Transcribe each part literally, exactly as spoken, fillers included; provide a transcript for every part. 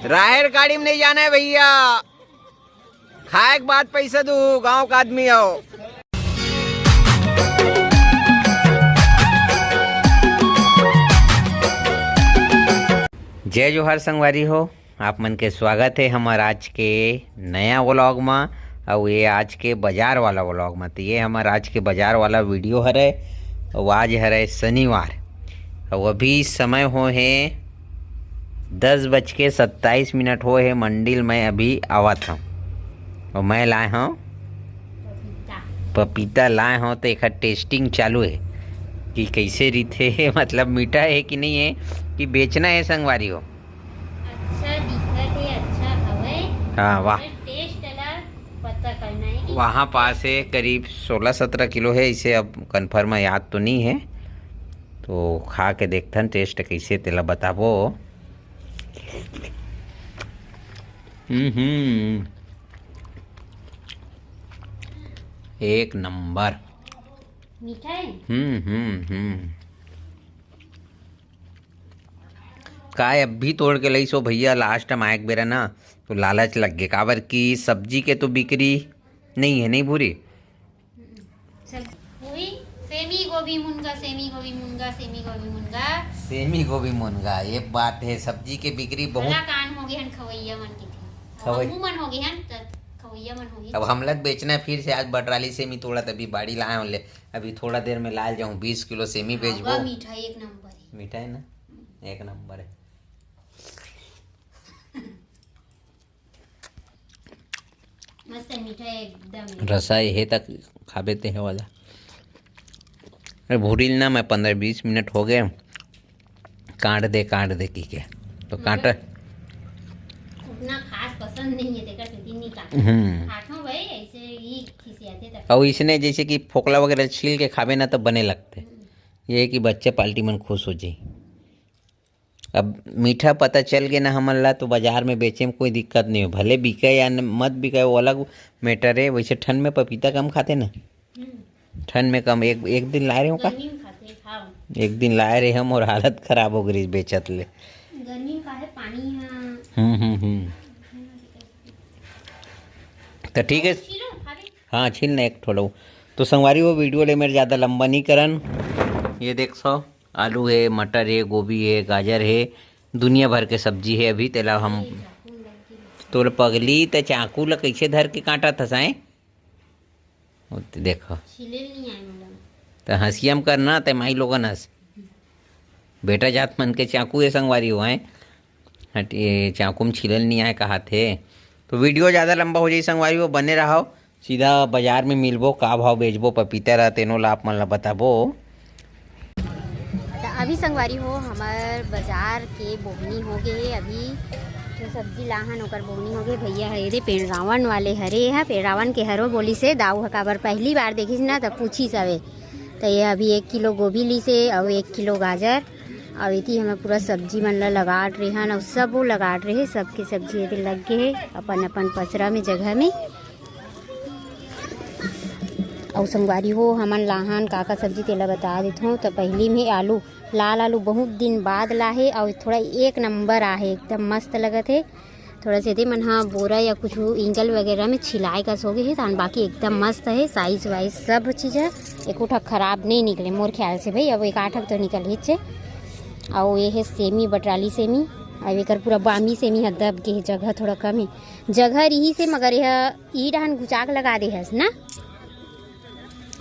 राहेर गाड़ी में नहीं जाना है भैया, खाए के बाद पैसा दू, गांव का आदमी हो। जय जोहार संगवारी हो, आप मन के स्वागत है हमर आज के नया व्लॉग मा। अउ ये आज के बाजार वाला व्लॉग मा, तो ये हमर आज के बाजार वाला वीडियो हरे। अउ आज हरे शनिवार, अउ अभी समय हो हे दस बज के सत्ताईस मिनट हो हे। मंडी ल मैं अभी आवत हूँ, अउ मैं लाए हूँ पपीता लाए हूँ, तो एक टेस्टिंग चालू है कि कैसे रीत है, मतलब मीठा है कि नहीं है, कि बेचना है संगवारी हो। अच्छा दिखत हे, अच्छा हवय। हाँ, वाह। पर टेस्ट ला पता करना है कि वहाँ पास है, करीब सोलह सत्रह किलो है, इसे अब कन्फर्म याद तो नहीं है, तो खा के देखथन टेस्ट कैसे, तेला बताबो। हम्म हम्म, एक नंबर। मीठा है। हम्म हम्म हम्म। काय अभी तोड़ के लइसो भैया, लास्ट टाइम आए के बेरा ना तो लालच लग गे, काबर कि सब्जी के तो बिक्री नहीं है, नहीं भूरी। सब वही सेमी गोभी मुनगा, सेमी गोभी मुनगा, सेमी गोभी मुनगा। सेमी गोभी मुनगा, ये बात है, सब्जी के बिक्री बहुत। बड़ा कान हो गए हन खवैया मन के थे। खवै- हमू मन हो गए हन, त खवैया मन हो गए। अब हमला त बेचना फिर से, आज बटराली सेमी तोड़ा, तभी बाड़ी लाए हों ले। अभी थोड़ा देर में लाल जाऊं, बीस किलो सेमी बेचबो। मीठा एक नंबर है। मीठा है ना, एक नंबर है। मस्त है, मीठा है एकदम। रसा ये तक खाबे ते हे वाला। अरे भूरिल ना, मैं पंद्रह बीस मिनट हो गए, काट दे काट दे की के, तो काट। उतना खास पसंद नहीं है, तेकर सेती नहीं काटो। हम्म। खाथो भाई, ऐसे ही खिसियाथे तक। और इसने जैसे कि फोकला वगैरह छील के खाबे ना, तो बने लगते। हम्म। ये है कि बच्चे पार्टी मन खुश हो जाए। अब मीठा पता चल गे ना हमन ला, तो बाजार में बेचे में कोई दिक्कत नहीं हो, भले बिके या न, मत बिके, वो अलग मैटर है। वैसे ठंड में पपीता कम खाते ना, हम्म। ठंड में कम। एक एक दिन लाए रहे हो का? गर्मी में खाते, हाँ। एक दिन लाए रहे हम और हालत खराब हो गई बेचत ले। गर्मी में काहे पानी, हाँ। हम्म हम्म हम्म। तो ठीक है। छीलो, खा ले। हाँ, छील ना एक ठो लो। तो संगवारी, वो वीडियो ले मेरे ज़्यादा लंबा नहीं करन। ये देख सो, आलू है, मटर है, गोभी है, गाजर है, दुनिया भर के सब्जी है। अभी तेला हम तोर पगली, ते चाकू ला कैसे धर के काटा था साए? वो ते देखो। छीले नहीं आए मोला। तो हंसियम करना, ते माई लोगन हंस। बेटा जात मन के चाकू ये संगवारी हो, हैं? हट, ये चाकू में छिलल नहीं आए कहा थे। तो वीडियो ज़्यादा लंबा हो जाई संगवारी हो, बने रहो। सीधा बाजार में मिलबो, का भाव बेचबो पपीता ला, तेनो ला आप मन ला बताबो। त अभी संगवारी हो, हमर बाजार के बोहनी हो गे हे। अभी जो सब्जी लाहन, ओकर बोहनी हो गे। भैया ह एदे पेड़रावन वाले हरे, ह पेड़रावन के हरो बोलिस हे। दाऊ ह काबर पहली बार देखिस ना, त पूछिस हवे। त ये अभी एक किलो गोभी लिस हे, अउ एक किलो गाजर, अउ एती हमर पूरा सब्जी मन ला लगाट रेहन, अउ सबो लगाट रहे, सबके सब्जी एदे लग गे हे अपन अपन पसरा में, जगह में। अउ संगवारी हो, हमन लाहन का का सब्जी तेला बता देथों। त पहिली में आलू, लाल आलू बहुत दिन बाद लाहे, अउ थोड़ा एक नंबर आहे, एकदम मस्त लगत हे। थोड़ा से एदे मन ह बोरा या कुछ एंगल वगैरह में छिलाए कस हो गे हे, तान बाकी एकदम मस्त हे, साइज वाइज सब चीज हे, एको ठक खराब नहीं निकले मोर ख्याल से भाई। अब एक आठ ठक तो निकल ही छे। अउ ये हे सेमी, बटराली सेमी, अब एकर पूरा बामी सेमी ह दब गे हे, जगह थोड़ा कम हे, जगह रिहिस हे मगर यह ई डहन घुचाक लगा दे हस ना।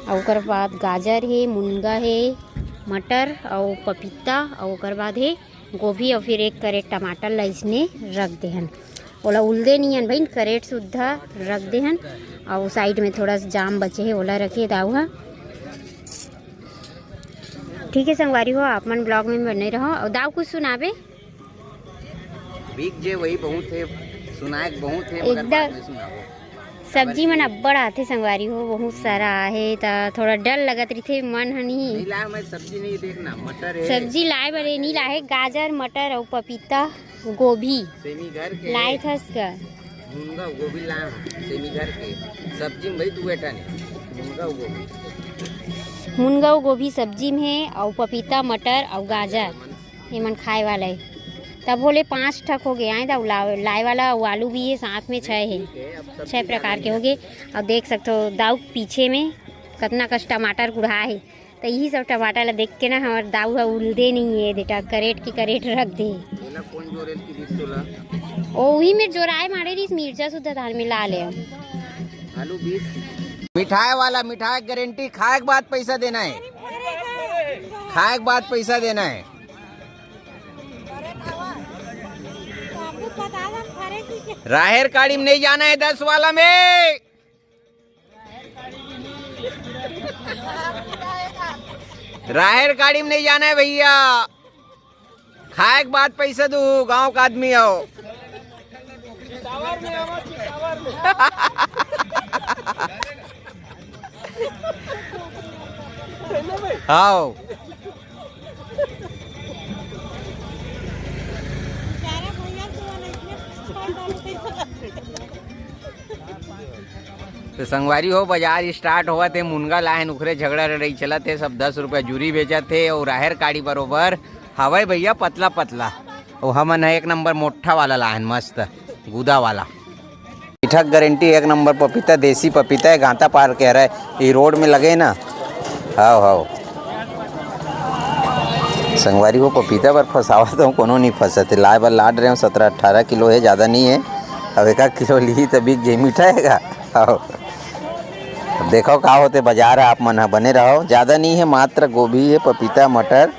अउ ओकर बाद गाजर हे, मुनगा हे, मटर अउ पपीता, अउ ओकर बाद हे गोभी, अउ फिर एक करेट टमाटर ला इसने रख देहन। ओला उलदे नियन भाई, करेट सुद्धा रख देहन। अउ साइड में थोड़ा सा जाम बचे हे, ओला रखे दाऊ हा। ठीक है संगवारी हो, आप मन ब्लॉग में बने रहो। अउ दाऊ कुछ सुनाबे? बिक जे वही बहुत हे, सुनाए के बहुत हे, मगर एकदम बाद में सुनाबो। सब्जी मन अब्बड़ आथे संगवारी हो, बहुत सारा आहे, त थोड़ा डर लगत रहिथे, मन ह नहीं। नहीं ला, मैं सब्जी नहीं देखना, मटर है। सब्जी लाए बर नहीं लाए, गाजर, मटर अउ पपीता, गोभी। सेमी घर के। लाए थस का? मुनगा गोभी लाए हूँ, सेमी घर के। सब्जी में भाई दू बेटा ने, मुनगा गोभी। मुनगा गोभी सब्जी में हे, अउ पपीता, मटर अउ गाजर। ये मन खाए वाला है। तभो ले पाँच ठक हो गे आए दाऊ, लाए वाला अउ आलू भी हे, साथ में छः हे, छः प्रकार के हो गे। अउ देख सकथो दाऊ पीछे में कतना कस टमाटर कुढ़ा हे। त इही सब टमाटर ला देख के ना हमर दाऊ ह उलदे नहीं हे, देटा करेट के करेट रख दे। एला कोन जोरेल की दिस तोला? ओ उही में जोराए मारे रिस मिर्चा सुद्धा धान में ला ले। आलू बीस। मिठाई वाला, मिठाई गारंटी, खाए के बाद पैसा देना है, खाए के बाद पैसा देना है। राहेर काड़ी में नहीं जाना है, दस वाला में। राहेर काड़ी में नहीं जाना है भैया, खाए के बाद पैसा दू, गांव का आदमी हो। हाव। तो संगवारी हो, बाजार start होवत हे, मुनगा लाहन, उखरे झगड़ा लड़ाई चलत हे, सब दस रुपया जूरी बेचत हे, अउ राहेर काड़ी बरोबर हवय भैया, पतला पतला। अउ हमन ह एक नंबर मोट्ठा वाला लाहन, मस्त गुदा वाला। मीठा के गारंटी, एक नंबर पपीता, देसी पपीता हे, गांता पार के हरय, ई रोड में लगे ना। हाव, हाव। संगवारी हो, पपीता बर फंसावत हूँ, कोनो नहीं फंसत हे। लाए बर लाड रहे हूँ, सत्रह अट्ठारह किलो हे, ज़्यादा नहीं हे। अब एक आध किलो ली त बिक जाही, मीठा हे गा। हाव। अब देखो का होथे बाजार ह, आप मन ह बने रहो। ज़्यादा नहीं हे, मात्र गोभी हे, पपीता, मटर,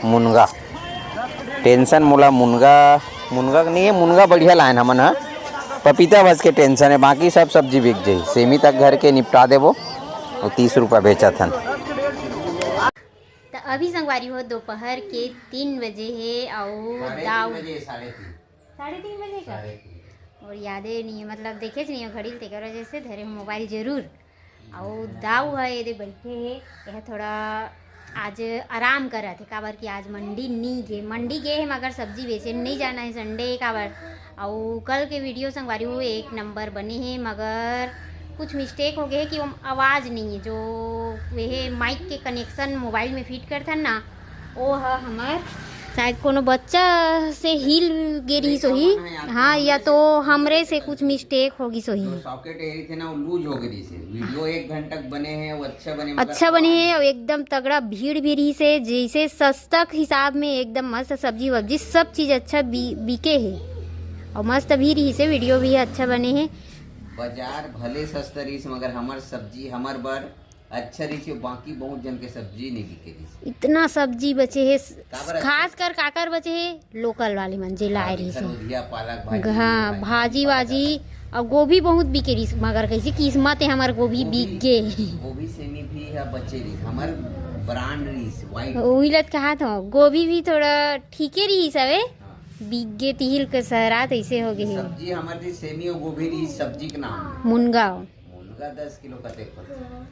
मुनगा। टेंशन मोला मुनगा, मुनगा के नहीं हे, मुनगा बढ़िया लायन हमन ह। पपीता बस के टेंशन हे, बाकी सब सब्जी बिक जाही। सेमी तक घर के निपटा देबो, अउ तीस रुपया बेचत हन। त अभी संगवारी हो, दोपहर के तीन बजे हे, अउ साढ़े तीन दाऊ बजे, साढ़े तीन। साढ़े तीन बजे का? साढ़े तीन। अउ यादे नहीं हे, मतलब देखेच नहीं हो घड़ी ल, तेकर वजह से धरे हो मोबाइल जरूर। अउ दाऊ ह एदे बइठे हे, यह थोड़ा आज आराम करत हे, काबर कि आज मंडी नी गे, मंडी गे हे मगर सब्जी बेचे नहीं जाना हे, संडे हे काबर। अउ कल के वीडियो संगवारी हो एक नंबर बने हे, मगर कुछ मिस्टेक हो गए हे कि ओम आवाज़ नहीं हे, जो वे हे माइक के कनेक्शन मोबाइल में फिट करथन ना, ओ ह हमर शायद कोनो बच्चा से हिल गे रिहिस होही। हाँ, या तो हमरे से कुछ मिस्टेक हो गिस होही। जो सॉकेट एरी थे ना, वो लूज हो गए रिहिस हे। वीडियो एक घंटा बने हे, वो अच्छा बने, मगर अच्छा बने हे, अउ एकदम तगड़ा भीड़ भी रिहिस हे, जैसे सस्ता के हिसाब में एकदम मस्त सब्जी वब्जी सब चीज अच्छा बी-, बिके हे, अउ मस्त भी रिहिस हे, वीडियो भी अच्छा बने हे। बाजार भले सस्ता रिहिस, मगर हमर सब्जी हमर बर अच्छा रिहिस हे, बाकी बहुत जन के सब्जी नहीं बिके रिहिस हे। इतना सब्जी बचे हे, काबर अच्छा? खास कर काकर बचे हे, लोकल वाले मन जे लाए हाँ, रिहिस हे। खरोधिया, पालक भाजी, हाँ, भाजी, भाजी पालक वाजी, अउ गोभी बहुत बिके रिहिस, मगर कैसे किस्मत हे, हमर गोभी गोभी, बिक गे। गोभी सेमी भी ह बचे रिहिस, हमर ब्रांड रिहिस, वाइट। उही लत कहा था, गोभी भी थोड़ा ठीके रिहिस हवे, हाँ। बिक गे, तिहिल के सहरा तैसे हो गए हे। सब्जी हमर रिहिस सेमी अउ गोभी रिहिस, सब्जी के नाम। मुनगा। मुनगा दस किलो कतेक होथे?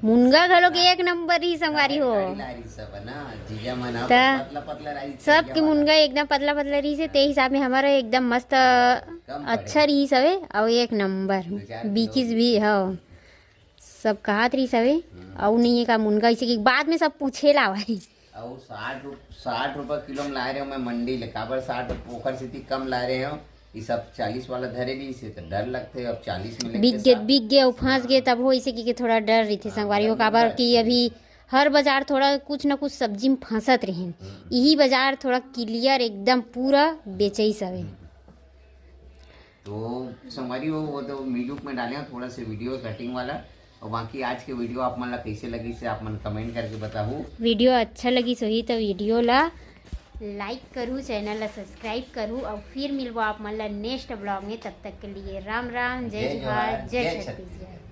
मुनगा घलो के एक नंबर ही संगवारी हो। गाड़ी लारी सब ना, जीजा मन ह, त पतला पतला राई सबके मुनगा एकदम पतला पतला रहिस हे, ते हिसाब में हमर एकदम मस्त कम पड़े। अच्छा रहिस हवे, अउ एक नंबर दो चार किलो। बिकिस भी, हव। सब कहत रहिस हवे, हम्म। अउ नहीं हे का मुनगा, इसे कि बाद में सब पूछे ला आवय। अउ साठ रु-, साठ रुपया किलो में लाए रहे हूँ मैं मंडी ले, काबर साठ रुपया ओखर सेती कम लाए रहे हूँ। ये सब चालीस वाला धरे नहीं से तो डर लगते, अब चालीस में लेके बिक गे, साठ। बिक गे अउ फंस गे, हाँ। तब हो इसे कि, कि थोड़ा डर रही थे हाँ, संगवारी हो, डर काबर लगता कि है। अभी हर बाजार थोड़ा कुछ ना कुछ सब्जी में फंसत रहिन। हम्म। यही बाजार थोड़ा क्लियर एकदम पूरा बेचई सवे। हम्म। तो संगवारी हो, वो तो म्यूजिक में डाले हैं थोड़ा सा वीडियो कटिंग वाला। अउ बाकी आज के वीडियो आप मन ला कइसे लगिस हे, आप मन कमेंट करके बताहू। वीडियो अच्छा लगिस होही त वीडियो ला लाइक करू, चैनल ला सब्सक्राइब करू, अउ फिर मिलबो आप मन ला नेक्स्ट ब्लॉग में। तब तक के लिए राम राम, जय जय जोहार, जोहार, जय जय छत्तीसगढ़। छत्तीसगढ़।